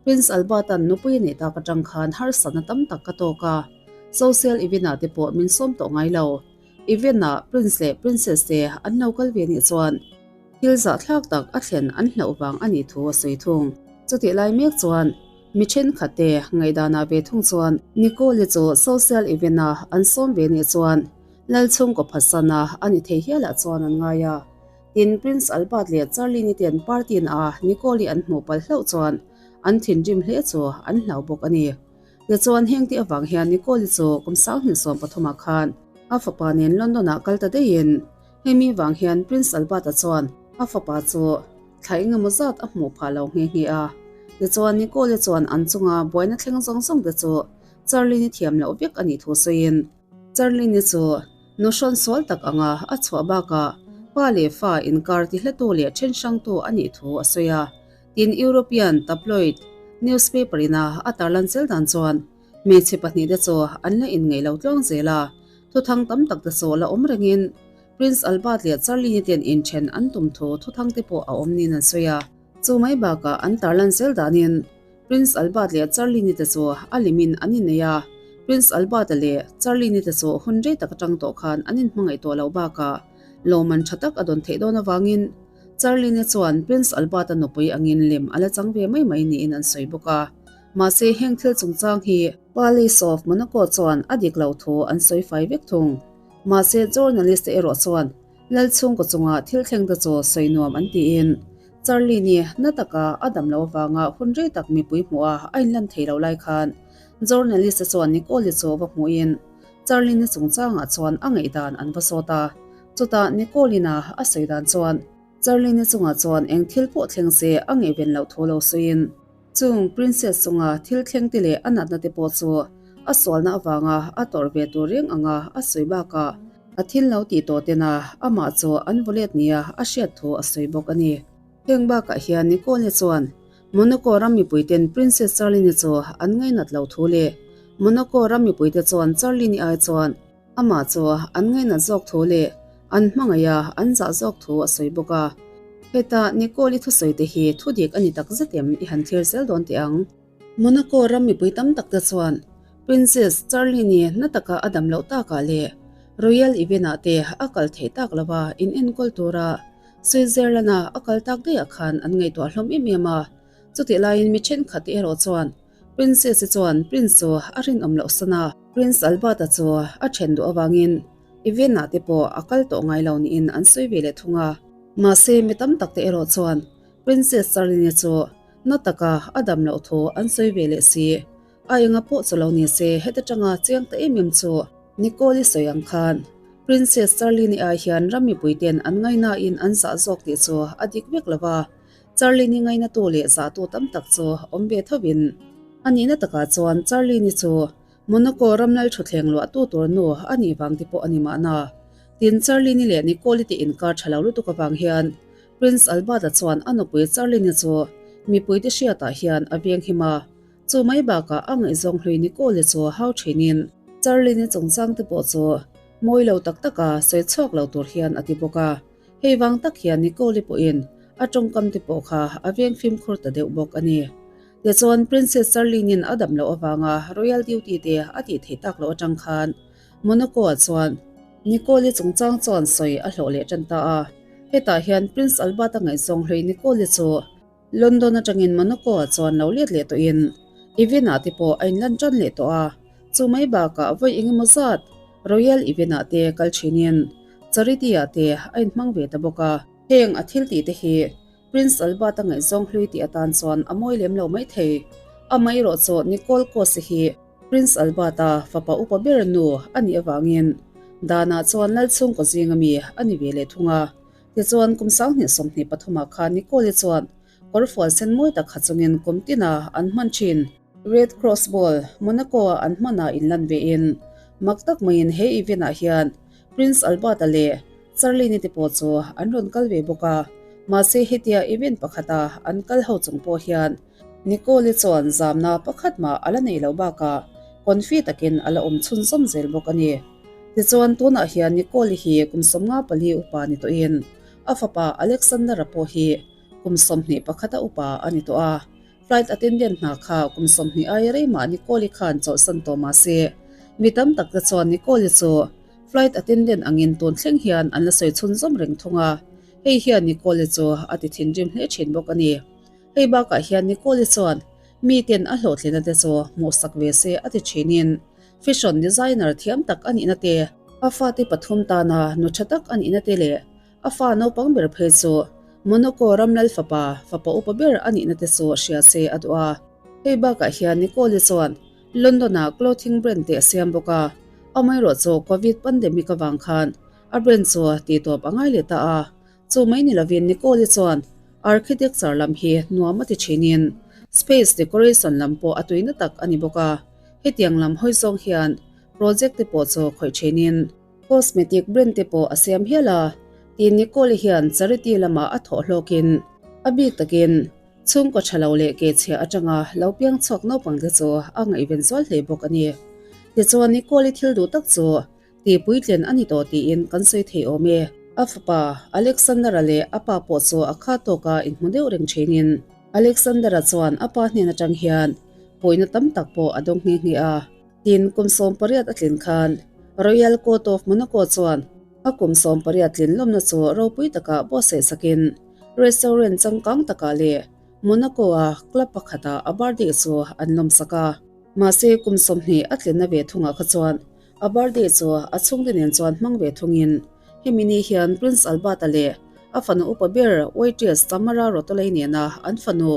Prince Albert-a'n nupui a neih tak atang khan harsatna tam tak ka tawk a, social event-ah te pawh min sawm tawh ngai lo. Event-ah Prince leh Princess te an lo kal ve nih chuan thil zahthlak tak a thlen an hlauh vang a nih thu a sawi thung. Chutih lai mek chuan mi thenkhat te ngaihdanah ve thung chuan Nicole-i chu social event-a an sawm ve nih chuan Lal chhungkaw phatsana a ni thei hialah chuan an ngai a. Tin, Prince Albert leh Charlie-ni ten party-na Nicole-i an hmuh palh hlauh chuan an thinrim hle chu an hlau bawk a ni. Tichuan, heng tih avang hian Nicole-i chu kum 2013 ah khan a fapa nen London-ah kal ta daihin, hemi vang hian Prince Albert-a chuan a fapa chu thla engemaw zat a hmuh phah lo nghe nghe a. Tichuan, Nicole-i chuan an chunga buaina thleng zawng zawng te chu Charlie-ni thiam loh vek a nih thu sawiin, Charlie-ni chu nu hrawn sual tak anga a chhuah bakah pa leh fa inkar tihlatu leh then hrangtu a nih thu a sawi a. Tin, European tabloid newspaper ina a tarlan zel dan chuan hmeichhe pahnihte chu an la inngeih lo tluang zel a, thuthang tam tak te chu la awm rengin Prince Albert leh Charlie-ni ten inthen an tum thu thuthang te pawh a awm niin an sawi a. Chu mai bakah an tarlan zel danin Prince Albert leh Charlie-ni te chu a limin an innei a, Prince Albert-a leh Charlie-ni te chu hun rei tak atang tawh khan an inhmangaih tawh loh bakah lawmman tha tak a dawn theih dawn avangin Charlie-ni chuan Prince Albert-a nupui angin lem a la chang ve mai mai niin an sawi bawk a, mahse heng thil chungchang hi Palace of Monaco chuan a dik loh thu an sawi fai vek thung. Mahse journalist te erawh chuan Lal chhungkaw chunga thil thleng te chu sawi nuam an tiin Charlie-ni na taka a dam loh avanga hun rei tak mipui hmuh a a inlan thei loh lai khan journalist te chuan Nicole-i chu va hmuhin Charlie-ni chungchangah chuan a ngaihdan an va sawt a. Chutah Nicole-ina a sawi dan chuan Charlie-ni chungah chuan eng thil pawh thleng se a ngaihven loh thu lo sawiin. Chung Princess chunga thil thleng te leh a natna te pawh chu a sualna avanga a tawrh ve tur reng anga a sawi bakah a thil lo tih tawh tena amah chu an vawlet nia a hriat thu a sawi bawk a ni. Heng bakah hian Nicole chuan Monaco ram mipuiten Princess Charlene chu an ngainat lo thu leh Monaco ram mipuite chuan Charlene ai chuan Amah chu an ngainat zawk thu leh an hmangaih a, an zah zawk thu a sawi bawk a. Heta Nicole-i thusawi te hi thu dik a ni tak zet em i han thlir zel dawn teh ang. Monaco ram mipui tam tak te chuan Princess Charlene-i na taka a dam loh takah leh Royal event-ah te a kal theih tak lova in enkawl tura Switzerland-a a kal tak daihah khan an ngaihtuah hlawm em em a. Chutih laiin mi thenkhat te erawh chuan Princess-i chuan Prince chu a rinawm loh san a. Prince Albert-a chu a then duh avangin event-ah te pawh a kal tawh ngai lo niin an sawi ve leh thung a. Mahse, mi tam tak te erawh chuan Princess Charlene chu na taka a dam loh thu an sawi ve leh si. A enga pawh chu lo ni se, heta tanga chiang ta em em chu Nicole-i sawi ang khan Princess Charlene-i ai hian ram mipuiten an ngainain an zah zawk tih chu a dik vek lo va. Charlie-ni ngainatu leh zahtu tam tak chu awm ve thovin, a nihna takah chuan Charlie-ni chu Monaco ram lal thutthleng luahtu tur nu a nih vang te pawh a ni mahna. Tin, Charlie-ni leh Nicole-i te inkar tha lo lutuk avang hian Prince Albert-a chuan a nupui Charlie-ni chu mipuite hriatah hian a veng him a, chu mai bakah a ngaihzawng hlui Nicole-i chu hau thinin Charlie-ni chungchang te pawh chu mawi lo tak taka sawi chhuak lo tur hian a ti bawk a. Hei vang tak hian Nicole-i pawhin a tawngkam te pawh kha a veng fimkhur ta deuh bawk a ni. Tichuan, Princess Charlene-in a dam loh avanga Royal Duty te a tih theih tak loh atang khan Monaco-ah chuan Nicole-i chungchang chuan sawi a hlawh leh tan ta a. Hetah hian Prince Albert-a ngaihzawng hlui Nicole-i chu London atangin Monaco-ah chuan lo let leh tawhin event-ah te pawh a inlan tan leh tawh a, chu mai bakah vawi engemaw zat Royal event-ah te kal thinin charity-ah te a inhmang ve ta bawk a. Heng a thil tih te hi Prince Albert-a ngaihzawng hlui tih atan chuan a mawi lem lo maithei. Amaherawh chu Nicole Cosse hi Prince Albert-a fapa upa ber nu a nih avangin danah chuan lal chhungkaw zinga mi a ni ve leh thung a. Tichuan, kum 2023 ah khan Nicole-i chuan kawrfual sen mawi tak ha chungin kum tina an hman thin. Red Cross Ball, Monaco-a an hmanah inlan vein mak tak maiin he event-ah hian Prince Albert-a leh Charlene-i te pawh chu an rawn kal ve bawk a. Mahse, hetia event pakhata an kal ho chung pawh hian Nicole-i chuan zamna pakhat mah a la nei lo bakah confi takin a la awm chhunzawm zel bawk a ni. Tichuan, tunah hian Nicole-i hi kum 54 upa ni tawhin a fapa Alexander-a pawh hi kum 21 a upa a ni tawh a. Flight attendant hna kha kum 20 aia rei mah Nicole-i khan chawlhsan tawh mah se, mi tam tak te chuan Nicole-i chu flight attendant angin tun thleng hian an la sawi chhunzawm reng thung a, hei hian Nicole-i chu a ti thinrim hle thin bawk a ni. Hei bakah hian Nicole-i chuan miten a hlawhtlinna te chu hmuhsak ve se a ti thinin fashion designer thiam tak a nihna te, a fate pathum tana nu tha tak a nihna te leh a fa naupang ber phei chu Monaco ram lal fapa, fapa upa ber a nihna te chu hria se a duh a. Hei bakah hian Nicole-i chuan London-ah clothing brand te a siam bawk a, amaherawh chu Covid pandemic avang khan a brand chu tihtawp a ngai leh ta a. Chu mai ni lovin Nicole-i chuan architecture lam hi nuam a ti thinin space decoration lam pawh a tuina tak a ni bawk a, hetiang lam hawi zawng hian project te pawh chu khawih thinin cosmetic brand te pawh a siam hial a, tiin Nicole-i hian charity lamah a thawh hlawkin a bik takin chhungkaw tha lo leh ke chhia atanga lo piang chhuak naupang te chu a ngaihven zual hle bawk a ni. Tichuan Nicole-i thil duh tak chu Tih puitlin a ni tawh tiin kan sawi thei awm e. A fapa, Alexander-a leh a pa pawh chu a kha tawka inhmu deuh reng thinin. Alexander-a chuan a pa hnen atang hian pawina tam tak pawh a dawng nghe nghe a. Tin, kum 18 a tlin khan Royal Court of Monaco chuan a kum 18 tlin lawmna chu ropui takah buatsaih sakin restaurant changkang takah leh Monaco-a club pakhatah a birthday chu an lawmsak a. Mahse, kum 20 a tlinna ve thungah kha chuan A birthday chu a chhungte nen chuan hmang ve thungin hemi ni hian Prince Albert-a leh a fanu upa ber waitress Tamara Rotolei nena an fanu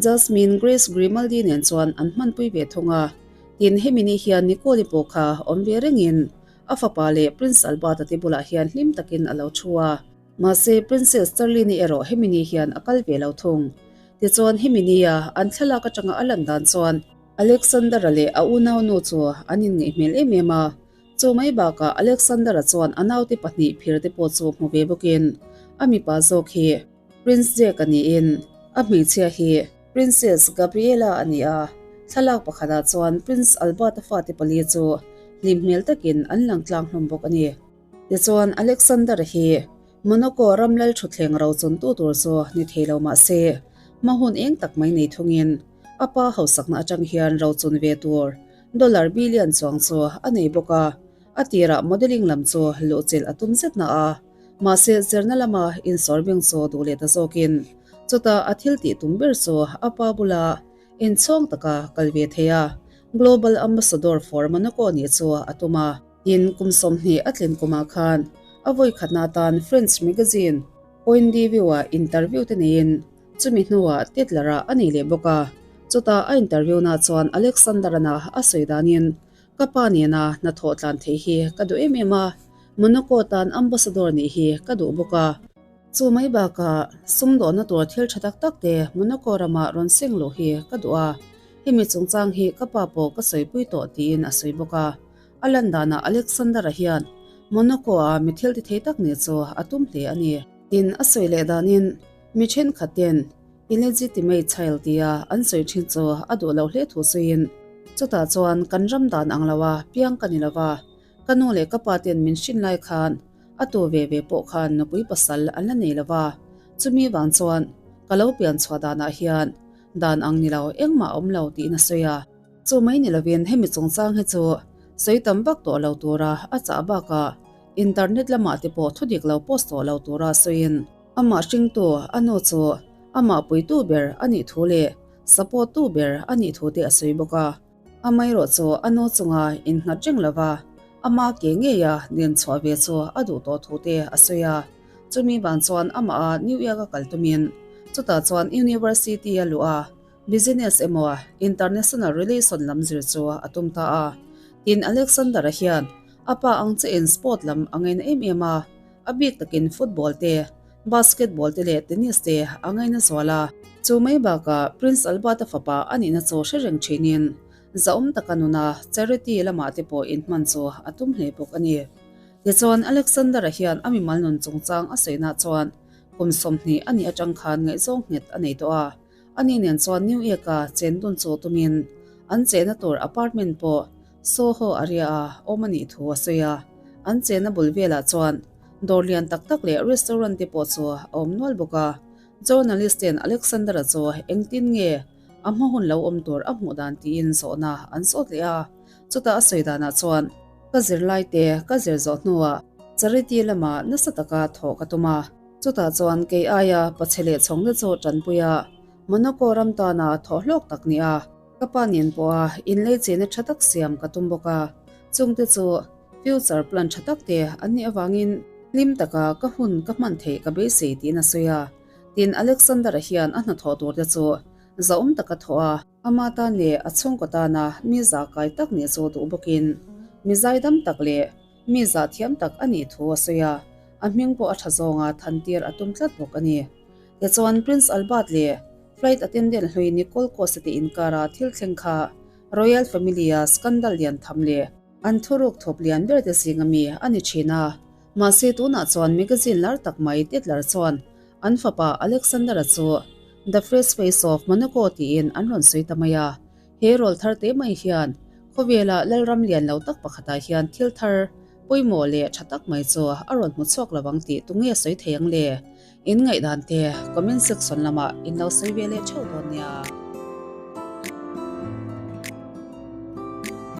Jasmine Grace Grimaldi nen chuan an hmanpui ve thung a. Tin, hemi ni hian Nicole-i pawh kha awm ve rengin a fapa leh Prince Albert-a te bulah hian hlim takin a lo thu a. Mahse, Princess Charlene-i erawh hemi ni hian a kal ve lo thung. Tichuan hemi nia an thlalak atanga a lan dan chuan Alexander-a leh a unaunu chu an inngeih hmel em em a. Chu mai bakah Alexander-a chuan a naute pahnih phir te pawh chu hmu ve bawkin a mipa zawk hi Prince Jack-a niin a hmeichhia hi Princess Gabriella a ni a. Thlalak pakhatah chuan Prince Albert-a fate pali chu hlim hmel takin an lang tlang hlawm bawk a ni. Tichuan Alexander-a hi Monaco ram lal thutthleng ro chuntu tur chu ni thei lo mah se, hma hun eng tak mai nei thungin a pa hausakna atang hian ro chun ve tur dollar billion chuang chu a nei bawk a, a tirah modelling lam chu luhchilh a tum zet na a, mahse zirna lama insawr bing chu duh leh ta zawkin chutah a thil tih tum ber chu a pa bula inchhawng taka kal ve thei a, Global Ambassador for Monaco nih chu a tum a. Tin, kum 20 a tlin kumah khan a vawi khatna atan French magazine Point de Vue-ah interview te neiin chumi hnuah Titler-ah a nei leh bawk a. Chutah a interview-na chuan Alexander-ana a sawi danin, Ka pa nena hnathawh tlan theih hi ka duh em em a, Monaco tan ambassador nih hi ka duh bawk a. Chu mai bakah sumdawhna tur thil tha tak tak te Monaco ramah rawn seng luh hi ka duh a, hemi chungchang hi ka pa pawh ka sawipui tawh tiin a sawi bawk a. A lan danah Alexander-a hian Monaco-a mi thil ti thei tak nih chu a tum hle a ni. Tin, a sawi leh danin mi thenkhatten illegitimate child tia an sawi thin chu a duh lo hle thu sawiin, Chutah chuan kan ram dan ang loa piang ka ni lo va, ka nu leh ka pa ten min hrin lai khan a tu ve ve pawh khan nupui pasal an la nei lo va, chumi vang chuan ka lo pian chhuah danah hian dan ang ni lo engmah a awm lo tiin a sawi a. Chu mai ni lovin hemi chungchang hi chu sawi tam vak tawh lo tura a chah bakah internet lamah te pawh thudik lo post tawh lo tura sawiin amah hringtu a nu chu amah puitu ber a nih thu leh support tu ber a nih thu te a sawi bawk a. Amaherawh chu a nu chunga innghat reng lova ama ke ngeia nen chhuah ve chu a duh tawh thu te a sawi a. Chumi vang chuan amah a New York a kal tumin chutah chuan University a luh a. Business emaw international relation lam zir chu a tum ta a. Tin, Alexander-a hian a pa ang chiahin sport lam a ngaina em em a, a bik takin football te, basketball te leh tennis te a ngaina zual a. Chu mai bakah Prince Albert-a fapa a nihna chu hre reng thinin zahawm taka nuna charity lamah te pawh inhman chu a tum hle bawk a ni. Tichuan, Alexander-a hian a mimal nun chungchang a sawinah chuan kum 20 a nih atang khan ngaihzawng nghet a nei tawh a. Ani nen chuan New York-a chen dun chu tumin an chenna tur apartment pawh Soho area-a awm a nih thu a sawi a. An chenna bul velah chuan dawr lian tak tak leh restaurant te pawh chu a awm nual bawk a. Journalist ten Alexander-a chu engtin nge a hma hun lo awm tur a hmuh dan tiin zawhna an zawt leh a. Chutah a sawi danah chuan ka zirlai te ka zir zawh hnuah charity lamah nasa taka thawh ka tum a. Chutah chuan kei aia pachhe leh chhawngte chu tanpui a, Monaco ram tana thawh hlawk tak ni a, ka pa nen pawha inlei chena tha tak siam ka tum bawk a, chungte chu future plan tha tak te an nih avangin hlim taka ka hun ka hman theih ka beisei tiin a sawi a. Tin, Alexander-a hian a hnathawh turte chu zahawm taka thawh a, Ama tan leh a chhungkaw tana mi zah kai tak nih chu duh bawkin mi zaidam tak leh mi zah thiam tak a nih thu a sawi a, a hming pawh a tha zawnga thantir a tum tlat bawk a ni. Tichuan Prince Albert leh flight attendant hlui Nicole Costa te inkara thil thleng kha Royal Family-a scandal lian tham leh an thuruk thawp lian ber te zinga mi a ni thin a, mahse tunah chuan magazine lar tak mai Tatler chuan An fapa Alexander-a chu The Fresh Face of Monaco tiin an rawn sawi ta mai a. He rawl thar te mai hian khawvela lalram lian lo tak pakhatah hian thil thar pawimawh leh tha tak mai chu a rawn hmu chhuak lo ang tih tunge sawi thei ang le? In ngaihdan te comment section lamah in lo sawi ve leh theuh dawn nia.